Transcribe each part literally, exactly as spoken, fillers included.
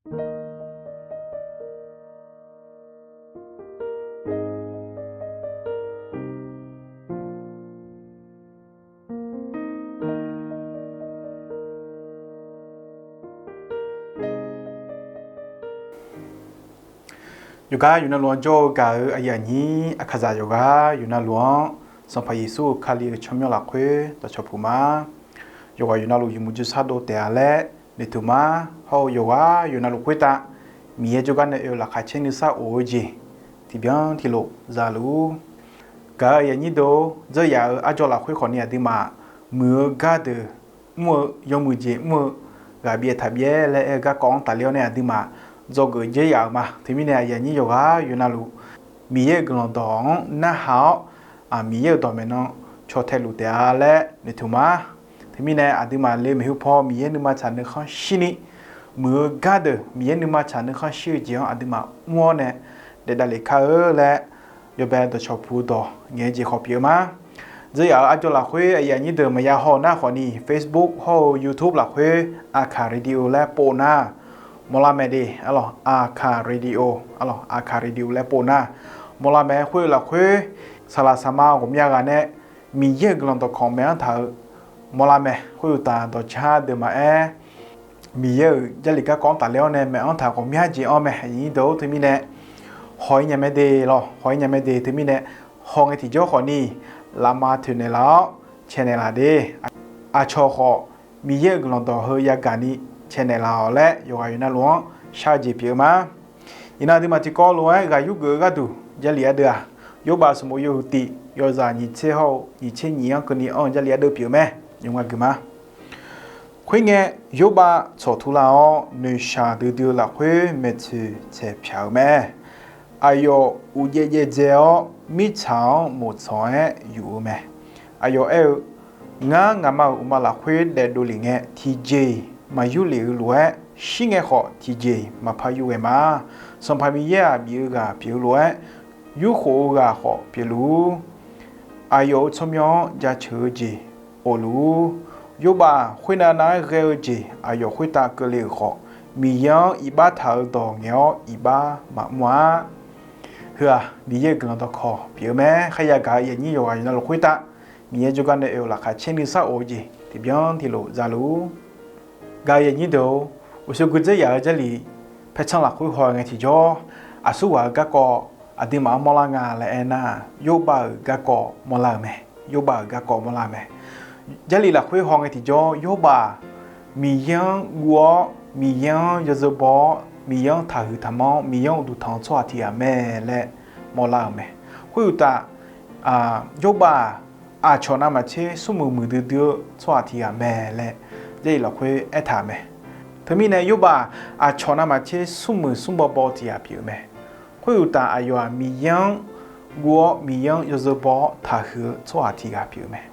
Yawqgar yawqnavluf-anr jawr-eu gaq-euq aqyuif aqnyir aqkaqzaq yawqgar yawqnavluf-anr, Sanqpaq Yeqsur-euq Kali-euq tsawrmyanr lafkhoer dawqcawq puq ma. Yawqghaq yawqnavluf yawmuiq jir shardov taef-a laer noeqtmq ma. Hawr-eu yawqghaq yawqnavluf khoertav Miqyaer jawrgar nae oe-eu laqkhaq caer nuisar of-eu jeq tiqbyan tiqlof zaluf-ur. Gaq-euq aqyuif aqnyir deuq-or, dzeuryaf-euq arjawr lafkhoer khawfni aqduimaf muiq-eu gardeuq mr-eu, yawmuiq jeq mr-eu, ghaqbyaev taqbyaev laer aer-eu garkawv-anr tafler-awr nae aqduimaf dzawgeuf dzer yaf-euq ma. Teumirnae aqyuif aqnyir yawqghaq yawqnavluf Miqyaer-euq guiqlanq dawq-anr narhaq-awr, Miqyaer-euq dawqmaeq nan caw tae luf taef-a laer noeqtmq ma. Teumirnae aqduimaf le maeqhu paw Miqyaer nuima tsaq nuikhanr shirni, muiq-eu gardeuq Miqyaer nuima tsaq nuikhanr shir-eu jeq-anr aqduimaf mr-awr nae daef davlef kar-eu laer yawbae dawqcawq puq-eu dawq ngaeq-eu jeq khawf pyeuf-eu ma. Dzeuryaf-euq arjawr lafkhoer aqyuif aqnyir deuq maqya haw nar khawfni, Facebook hawr-eu YouTube lafkhoer Aqkaq Radio laer pov nar, mawrlar mae de. Arlawq, Aqkaq Radio, arlawq, Aqkaq Radio laer pov nar, mawrlar mae. Khoer-eu lafkhoer saqlaq saqma ghawqmya ghaq nae Miqyaer-euq guiqlanq dawqkawq maeq-anr taq-euq mawrlar mae. Khoeruqtaf dawqcar deuq maqaer, Miqyaer-euq Jarlif garkawv-anr tafler-awr nae maeq-anr taq ghawqmya jeq anr mae. Aqyuif aqnyir deuq-or, teumirnae haw-ir nya mae de lawq, haw-ir nya mae de. Teumirnae haw ngae tiqjawr khawfni, lafma toeqnaeq laf-awr caenaeq laf de. Aqcawq khawf Miqyaer-euq guiqlanq dawq heu yagaq ni caenaeq laf-awq laer yawqghaq yawqnavluf-anr shar-eu jeq pyeuf-eu ma. Iqnan aqduimaf tiqkawv lof-aer ghaq yurgeuf-eu gharduq Jarlif ardeuv-aq, Yorbav sanqbof yawhuiq tiq yawzaq nyiq tser hawr-eu nyiq tser nyiq-anr keuvni anr-eu Jarlif ardeuv pyeuf-eu mae. Nymq-mr gui ma. Khoerngae, Yorbav tsawqtu lar-awr noeqshaq duidui-eu lafkhoer maeqtsoeq tsaeq pyaq-euq mae. Aqyawf uqjaev jaev dzae-awr, mirtsaq-anr moqtsanq-aer yuf-eu mae. Aqyawf aer-eu, Ngar, ngaqma-euq uqma lafkhoer daefdov lef ngae, tiqjeq-iq maqyur lef-eu lof-aer, shir ngae khawf tiqjeq-iq maqpar yur ghae ma. Sanqpaq Miqyaer-aq, bif-eu ghaq pyeuf-eu lof-aer, yurkhof-eu ghaq khawf pyeufluf-ur. Aqyawf-euq tsawrmyanr-anr jaceuq-eu jeq of luf-ur. Yorbav khoernav nav-aer ghae-eu jeq aqyawf khoertav keuvle-euq khawf, Miqyaer-anr iqbax taq-euq dawq ngaeq-awr iqbax maqmr-a. Heu-aq, Miqyaer-euq guiqlanq dawqkawq pyeuf-eu mae. Kharya gaq-eu aqyuif aqnyir yawqghaq yawqnavluf khoertav, Miqyaer jawrgar nae oe-eu laqkhaq caer nuisar of-eu jeq tiqbyan tiqlof zaluf-ur. Gaq-eu aqyuif aqnyir deuq-or, uqshoe gui dzeur yaf-eu Jarlif paertsanr lafkhoer haw ngae tiqjawr, aqsurghaq-eu garkawv aqduimaf-anr mawrlar nga laer aernar, Yorbav-euq garkawv mawrlar-eu mae. Yorbav-euq garkawv mawrlar-eu mae. Jarlif lafkhoer haw ngae tiqjawr, Yorbav Miqyaer-anr guv-awr, Miqyaer-anr yawzeu baw-awr, Miqyaer-anr taqhuiq taqmanr-awr, Miqyaer-anr uqduq tanq-eu tsawrhaq tiq ghaq mae laer mawrlar-euq mae. Khoeruqtaf, Yorbav-aq, aqcawq navmaqtser smrmuiq muiqdui dui-eu tsawrhaq tiq ghaq mae laer Jarlif lafkhoer aertaq-euq mae. Teumirnae Yorbav-aq, aqcawq navmaqtser smrmuiq smrbaw baw tiq ghaq pyeuf-eu mae. Khoeruqtaf, aqyawf-aq, Miqyaer-anr guv-awr, Miqyaer-anr yawzeu baw-awr taqhuiq-eu tsawrhaq tiq ghaq pyeuf-eu mae.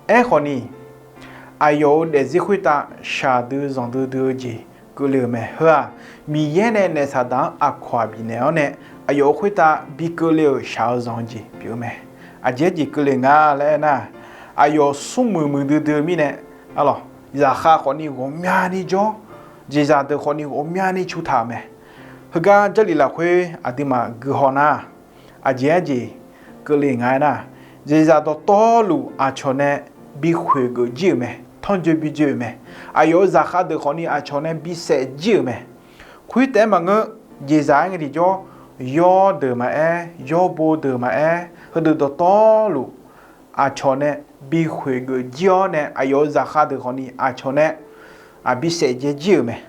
Aerkhawfni, aqyawf-euq daefzir khoertav shaqdui zanqdui dui-eu jeq keuvle-euq mae. Heu-aq, Miqyaer nae naef Saqdaq-anr aqkawq-aq bifnaeq-awr nae, aqyawf-euq khoertav bi keuvle-euq shaq-eu zanq-eu jeq pyeuf-eu mae. Aqjeq-aer jeq keuvle nga laer aernar, aqyawf smrmuiq muiqdui dui-eu mirnae, arlawq, zaqkhav khawfni ghawqmyani jawr, jeqzaq deuq khawfni ghawqmyani cu taq-euq mae. Heugar Jarlif lafkhoer aqduimaf guihaw nar, aqjeq-aer jeq keuvle nga aernar, jeqzaq dawqtawvluf aqcawq nae bi khoeq geuf jir-euq mae. Tanrjoe bi joe-euq mae. Aqyawf-euq zaqkhav deuq khawfni aqcawq nae bi saef jir-euq mae. Khoertaef-aer maqngeur, jeqzaq-aer ngae tiqjawr, yawr deuq maqaer, yawbo deuq maqaer, heudeuq dawqtawvluf aqcawq nae bi khoeq geuf jir-awr nae, aqyawf-euq zaqkhav deuq khawfni aqcawq nae bi saef jae jir-euq mae.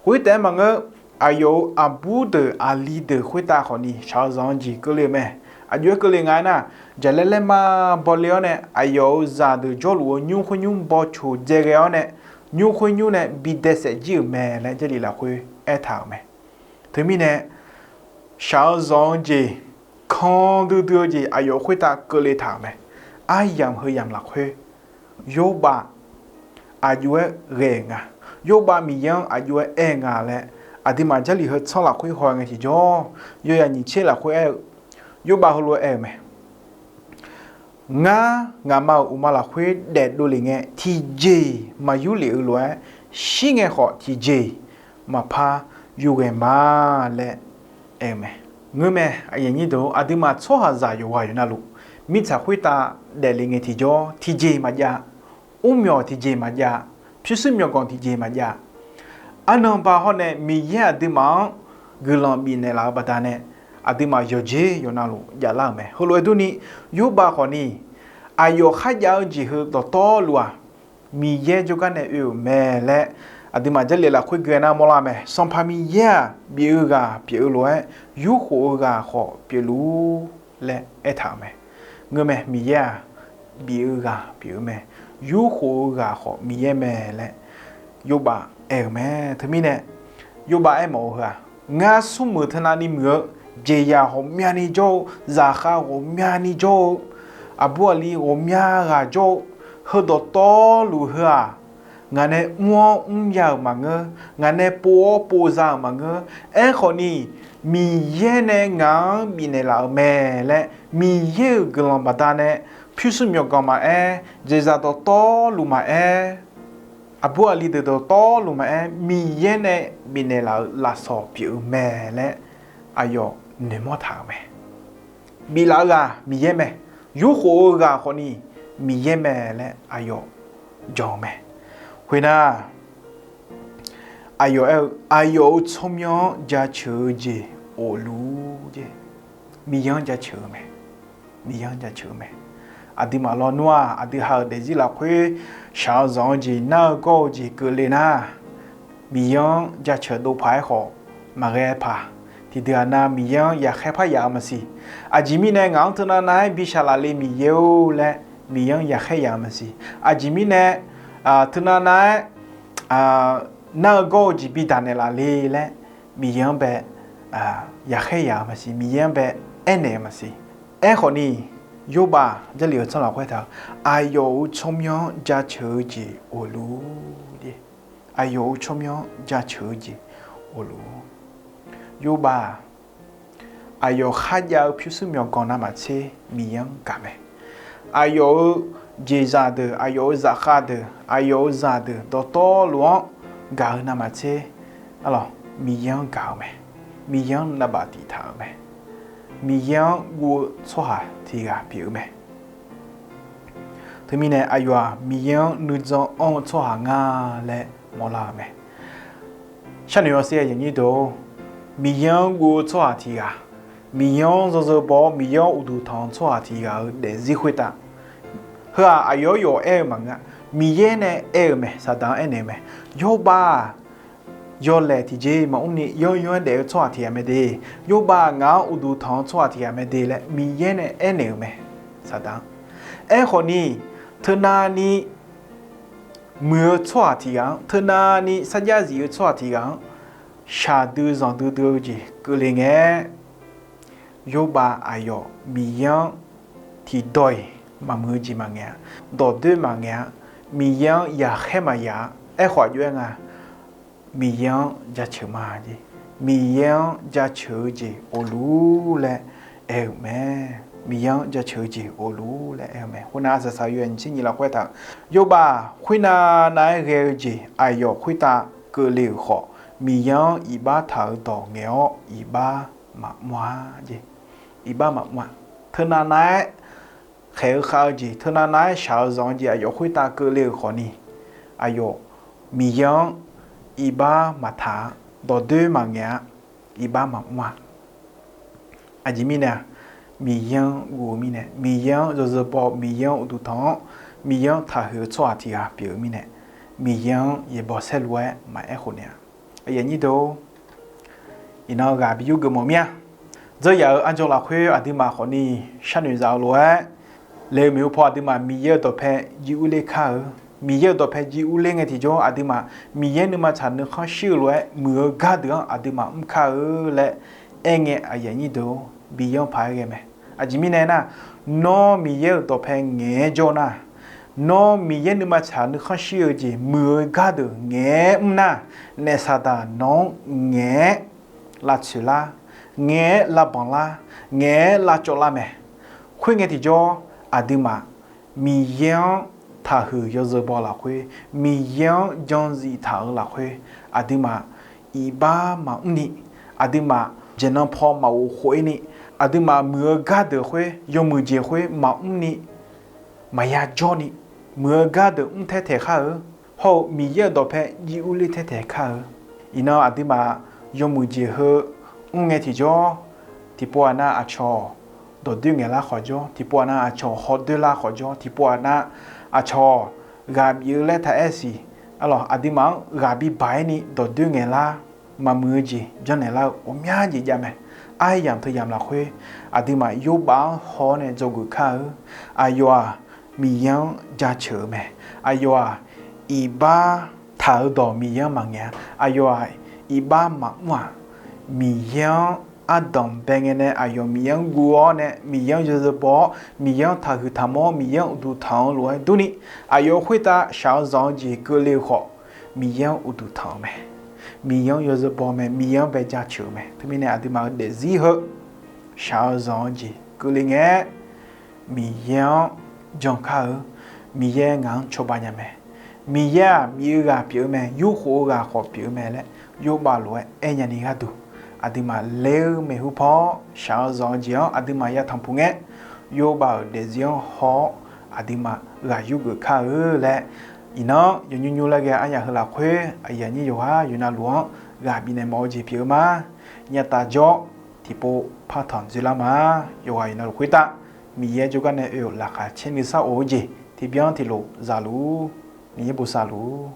Khoertaef-aer maqngeur, aqyawf-euq aqbur deuq aqli deuq khoertav khawfni shaq-eu zanq-eu jeq keuvle-eu mae. Aqjox-aer keuvle nga aernar, jaqlaer laerma bawle-awr nae, aqyawf-euq zaqdeuq jawrluf-eu nymr khoer nymr baw coq dzae ghae-awr nae, nymr khoer nymr nae bi dae saef jir-euq mae laer Jarlif lafkhoer aertaq-euq mae. Teumirnae, shaq-eu zanq-eu jeq, kan duidui-eu jeq aqyawf khoertav keuvle taq-euq mae. Aryamq heuyamq lafkhoer, Yorbav aqjox-aer ghae-euq nga, Yorbav Miqyaer-anr aqjox-aer aer-eu nga laer, aqduimaf Jarlif heu tsanr lafkhoer haw ngae tiqjawr, yawzaq nyiq tser lafkhoer aer-eu, Yorbav heulof-aer aer-eu mae. Ngar, ngaqma-euq uqma lafkhoer daefdov lef ngae, tiqjeq-iq maqyur lef-eu lof-aer, shir ngae khawf tiqjeq-iq maqpar yurghae ma laer aer-eu mae. Ngeurmae, aqyuif aqnyir deuq-or, aqduimaf tsawrhaqzaq yawqghaq yawqnavluf, mirtsaq khoertav daefle ngae tiqjawr tiqjeq maqjav, mrmyawq tiqjeq maqjav, pyurshuir myawqganq tiqjeq maqjav. Arnan ba hawr nae Miqyaer aqduimaf-anr guiqlanq bifnaeq laf-eu baqdanae, aqduimaf yawqjeq yawqnavluf javlar-euq mae. Heulof-aer durni, Yorbav khawfni, aqyawf kharjav-eu jeq heu dawqtawvluf-aq, Miqyaer jawrgar nae oe-euq mae laer, aqduimaf Jarlif lafkhoer gui-aer nar mawrlar mae. Sanqpaq Miqyaer-aq, bif-eu ghaq pyeuf-eu lof-aer, yurkhof-eu ghaq khawf pyeufluf-ur laer aertaq-euq mae. Ngeurmae, Miqyaer-aq, bif-eu ghaq pyeuf-eu mae. Yurkhof-eu ghaq khawf Miqyaer mae laer Yorbav aer-euq mae. Teumirnae, Yorbav aermawf-eu heu-aq, ngar smrmuiq teunavni muiq-eu, jeqzaq ghawqmyani jawr-eu, zaqkhav ghawqmyani jawr-eu, aqbur aqli ghawqmya ghaq jawr-eu, heudawqtawvluf heu-aq, ngaq nae mr-awr mrya-euq maqngeur, ngaq nae pov-awr povza-euq maqngeur. Aerkhawfni, Miqyaer nae ngaq-anr bifnaeq laf-euq mae laer, Miqyaer-euq guiqlanq baqdanae, pyurshuir myawqganq maqaer, jeqzaq dawqtawvluf maqaer, aqbur aqli deuq dawqtawvluf maqaer, Miqyaer nae bifnaeq laf-euq lafsawq pyeuf-eu mae laer aqyawf noeqmawr taq-euq mae. Biflaf-eu ghaq Miqyaer mae. Yurkhof-eu ghaq khawfni Miqyaer mae laer aqyawf jan-eu mae. Khoernar, aqyawf aer-eu, aqyawf-euq tsawrmyanr-anr jaceuq-eu jeq ghofluf-ur jeq. Miqyaer-anr jaceuq-eu mae. Miqyaer-anr jaceuq-eu mae. Aqduimaf lawnmr-aq, aqdui ha-euq daefzir lafkhoer shaq-eu zanq-eu jeq, nar-eu gawr-eu jeq keuvle nar, Miqyaer-anr jaceuq dov paq-aer khawf maqghae paq. Tiqdui-aq nav Miqyaer-anr yaqkhaer parya-eu maqsiq. Aqjeq mirnae ngaq-anr teunav nav-aer bi shaq laf le Miqyaer-or laer Miqyaer-anr yaqkhaer ya-eu maqsiq. Aqjeq mirnae teunav nav-aer nar-eu gawr-eu jeq bi daq naeqlaf le laer Miqyaer-anr bae yaqkhaer ya-eu maqsiq, Miqyaer-anr bae aernaeq-eu maqsiq. Aerkhawfni, Yorbav Jarlif-eu tsanr lafkhoer taq-eu, aqyawf-euq tsawrmyanr-anr jaceuq-eu jeq ghofluf-ur. Aqyawf-euq tsawrmyanr-anr jaceuq-eu jeq ghofluf-ur. Yorbav-aq, aqyawf kharjav-eu pyurshuir myawqganq navmaqtser Miqyaer-anr gaq mae. Aqyawf-euq jeqzaq deuq, aqyawf-euq zafkhav deuq, aqyawf-euq zaqdeuq dawqtawvluf-anr gaq-eu navmaqtser, arlawq, Miqyaer-anr gaq-eu mae. Miqyaer-anr navbaf tiq taq-euq mae. Miqyaer-anr guv-eu tsawrhaq tiq ghaq pyeuf-eu mae. Teumirnae aqyawf-aq Miqyaer-anr nuijan anr-eu tsawrhaq nga laer mawrlar-eu mae. Sharnoeq-awr sher-a, aqyuif aqnyir deuq-or, Miqyaer-anr guv-eu tsawrhaq tiq ghaq, Miqyaer-anr yawzeu baw-awr Miqyaer-anr uqduq tanq-eu tsawrhaq tiq ghaq-euq daefzir khoertav, heu-aq aqyawf-anr yawf aer-eu maqngeur-a. Miqyaer nae aer-eu mae. Saqdaq-anr aernaeq-eu mae. Yorbav-aq, yawlaeq tiqjeq maqmr ni yanr yanr-aer daef-eu tsawrhaq tiq ghaq mae de. Yorbav-aq ngaq-anr uqduq tanq-eu tsawrhaq tiq ghaq mae de laer Miqyaer nae aernaeq-euq mae. Saqdaq-anr. Aerkhawfni, teunavni muiq-eu tsawrhaq tiq ghaq-anr, teunavni sarjax zif-eu tsawrhaq tiq ghaq-anr shaqdui zanqdui dui-eu jeq keuvle ngae, Yorbav aqyawf Miqyaer-anr tiqdawq-iq maqmuiq-eu jeq maqngaeq-a. Dawqdoer maqngaeq-a. Miqyaer-anr yaqkhaer maqyaq-a. Aerkhawf aqjox-aer nga, Miqyaer-anr jaceuq ma jeq. Miqyaer-anr jaceuq-eu jeq ghofluf-ur laer aer-euq mae. Miqyaer-anr jaceuq-eu jeq ghofluf-ur laer aer-eu mae. Khoernar, Aqsaqsaq yawhuiq nyiq tser nyiq lafkhoer taq-euq, Yorbav khoernav nav-aer ghae-eu jeq aqyawf khoertav keuvle-euq khawf, Miqyaer-anr iqbax taq-euq dawq ngaeq-awr iqbax maqmr-a jeq. Iqbax maqmr-a. Teunav nav-aer khaeq-eu khav-eu jeq, teunav nav-aer shaq-eu zanq-eu jeq aqyawf khoertav keuvle-euq khawfni, aqyawf Miqyaer-anr iqbax maqtaq-a. Dawqdoer maqngaeq-a. Iqbax maqmr-a. Aqjeq mirnae-aq, Miqyaer-anr guv-eu mirnae, Miqyaer-anr yawzeu baw, Miqyaer-anr uqduq tanq-awr, Miqyaer-anr taqhuiq-eu tsawrhaq tiq ghaq pyeuf-eu mirnae, Miqyaer-anr yaeqbawq saerlu-aer maqaer khofnaeq-a. Aqyuif aqnyir deuq-or, iqnan ghaq bi yurgeuf mawf mir-a. Dzeur yaf-euq arjan lafkhoer aqduimaf khawfni sharnoeq zaf-eu lof-aer, laeq-eu maeqhu paw aqduimaf Miqyaer-euq dawqpae jir urler kar-eu. Miqyaer-euq dawqpae jir urler ngae tiqjawr aqduimaf Miqyaer nuima tsaq nuikhanr shir-eu lof-aer muiq-eu gardeuq-anr aqduimaf mr kar-eu laer aerngae, aqyuif aqnyir deuq-or, bi yanr paq-aer ghae mae. Aqjeq mirnae aernar, nawr Miqyaer-euq dawqpae ngaeq-aer jawr nar, nawr Miqyaer nuima tsaq nuikhanr shir-eu jeq muiq-eu gardeuq ngaeq-aer mr nar, naef Saqdaq nawq-anr ngaeq-aer lavtsoeq lar, ngaeq-aer lavbanq lar, ngaeq-aer lavcawv lar mae. Khoerngae tiqjawr, aqduimaf Miqyaer-anr taqhuiq yawzeu baw lafkhoer, Miqyaer-anr janzif taq-euq lafkhoer, aqduimaf iqbax maqmr ni, aqduimaf jeqnan paw maqghof khof-ir ni, aqduimaf muiq-eu gardeuq khoer, yawmuiq jeq khoer maqmr ni, maqya jawr ni, muiq-eu gardeuq mr taer taeq khar-eu, hawr-eu Miqyaer-euq dawqpae jiv urler taer taeq kar-eu. Iqnan aqduimaf yawmuiq jeq heu mr ngae tiqjawr, tiqpov-aq nar aqcawq dawqdoer ngaeqlar khawf jawr, tiqpov-aq nar aqcawq hawdoer lar khawf jawr, tiqpov-aq nar aqcawq ghaq bif-eu laer taq aer siq. Arlawq, aqduimaf-anr ghaq bibaq-ir ni dawqdoer ngaeqlar, maqmuiq-eu jeq byannaeq lar-eu ghawqmya jeq jav mae. Aryamq teu yamq lafkhoer, aqduimaf yawbav-anr haw-awr nae dzawgeuf kar-eu. Aqyawf-aq, Miqyaer-anr jaceuq-eu mae. Aqyawf-aq, iqbax taq-eu dawq Miqyaer-anr maqngaeq-a. Aqyawf-aq, iqbax maqmr-aq, Miqyaer-anr ardanq bae ngae nae aqyawf Miqyaer-anr guv-awr nae Miqyaer-anr yawzeu baw-awr, Miqyaer-anr taqhuiq taqmawr-awr, Miqyaer-anr uqduq tanq-eu lof-aer durni, aqyawf khoertav shaq-eu zanq-eu jeq keuvle-eu khawf, Miqyaer-anr uqduq tanq-eu mae. Miqyaer-anr yawzeu baw mae, Miqyaer-anr bae jaceuq-eu mae. Teumirnae aqduimaf-euq daefzir heu shaq-eu zanq-eu jeq keuvle ngae, Miqyaer-anr jan kar-eu, Miqyaer ngaq-anr cawba nya mae. Miqyaer-aq, bif-eu ghaq pyeuf-eu mae, yurkhof-eu ghaq khawf pyeuf-eu mae laer yawbav lof-aer aernya ni gharduq, aqduimaf ler-eu maeqhu paw-awr shaq-eu zanq-eu jeq-anr aqduimaf yatanq puq ngae, yawbav-euq daefzir-anr haw-awr aqduimaf ghaq yurgeuf kar-eu laer, iqnan yawnymr nymr laer ghae aryaq heu lafkhoer aqyuif aqnyir yawqghaq yawqnavluf-anr ghaq bifnaeq mawf-eu jeq pyeuf-eu ma. Nyataf jawr tiqpov partanq dzoerlar ma. Yawqghaq yawqnavluf khoertav Miqyaer jawrgar nae oe-euq laqkhaq caer nuisar of-eu jeq tiqbyan tiqlof zaluf-ur. Miqyaer bosav luf-ur.